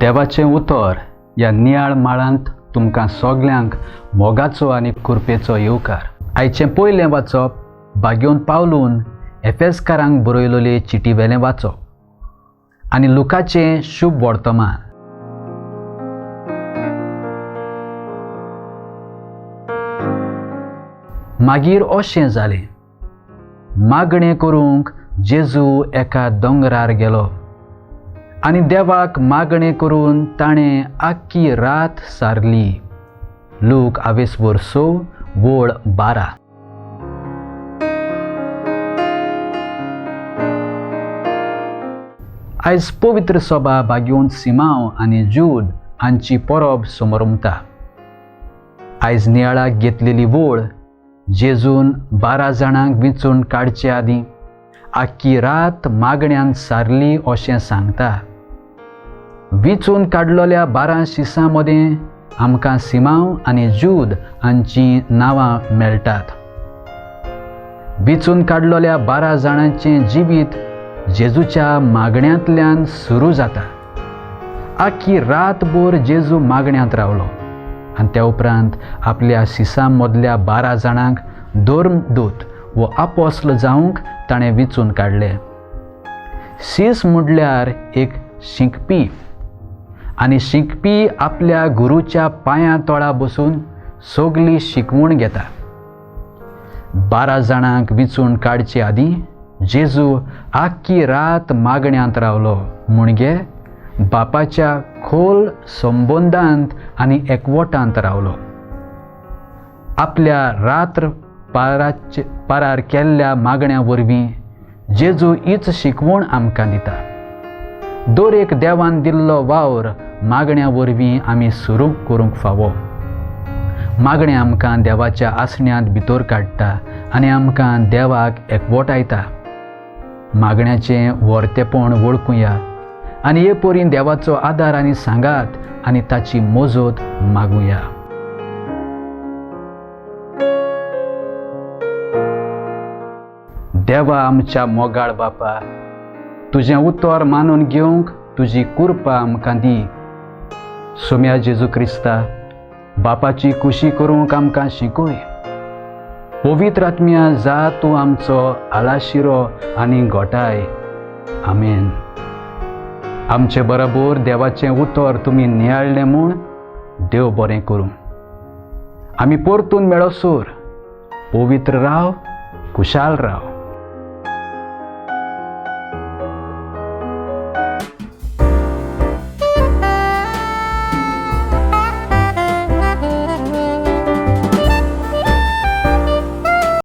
देवाचें उतर ह्या नियाळ माळांत तुमकां सगल्यांक मोगाचो आनी कृपेचो येवकार. आयचें पयलें वाचप भाग्योन पावलून एफेसकारांक बरयलेले चिटी वेलें वाचप आनी लुकाचें शुभ वर्तमान. मागीर अशें जालें, मागणें करूंक जेजू एका दोंगरार गेलो आनी देवाक मागणें करून ताणें आख्खी रात सारली. लूक आवेसभर 6:12. आयज पवित्र सभा भाग्योन सिमांव आनी जूद हांची परब समरमता. आयज नियाळाक घेतलेली वळ जेजून 12 जाणांक विंचून काडचे आदीं आख्खी रात मागण्यान सारली अशें सांगता. विंचून काडलेल्या 12 शिसां मदें आमकां सिमांव आनी जूद हांचीं नांवां मेळटात. विंचून काडलेल्या 12 जाणांचें जिवीत जेजूच्या मागण्यांतल्यान सुरू जाता. आख्खी रातभर जेजू मागण्यांत रावलो आनी त्या उपरांत आपल्या शिसां मदल्या 12 जाणांक धर्मदूत वो आपोस्ल जावंक ताणें विंचून काडले. शीस म्हणल्यार एक शिकपी आनी शिकपी आपल्या गुरूच्या पांयां तळा बसून सगली शिकवण घेता. 12 जाणांक विंचून काडचे आदीं जेजू आख्खी रात मागण्यांत रावलो, म्हणजे बापाच्या खोल संबंदांत आनी एकवटांत रावलो. आपल्या रात्र पारार केल्ल्या मागण्या वरवीं जेजू हीच शिकवण आमकां दिता. दर एक देवान दिल्लो वावर मागण्या वरवीं आमी सुरू करूंक फावो. मागणें आमकां देवाच्या आसण्यांत भितर काडटा आनी आमकां देवाक एकवटायता. मागण्याचें वर्तेपण वळखुया आनी हे परीन देवाचो आदार आनी सांगात आनी ताची मजत मागुया. देवा आमच्या मोगाळ बापा, तुजें उतर मानून घेवंक तुजी कृपा आमकां दी. सोम्या जेजू क्रिस्ता, बापाची खुशी करूंक आमकां शिकय. पवित्र आत्म्या जा तूं आमचो आलाशिरो आनी गोठाय. आमेन. आमचे बरोबर देवाचें उतर तुमी नियाळ्ळें म्हूण देव बरें करूं. आमी परतून मेळोसर पवित्र राव, खुशाल राव.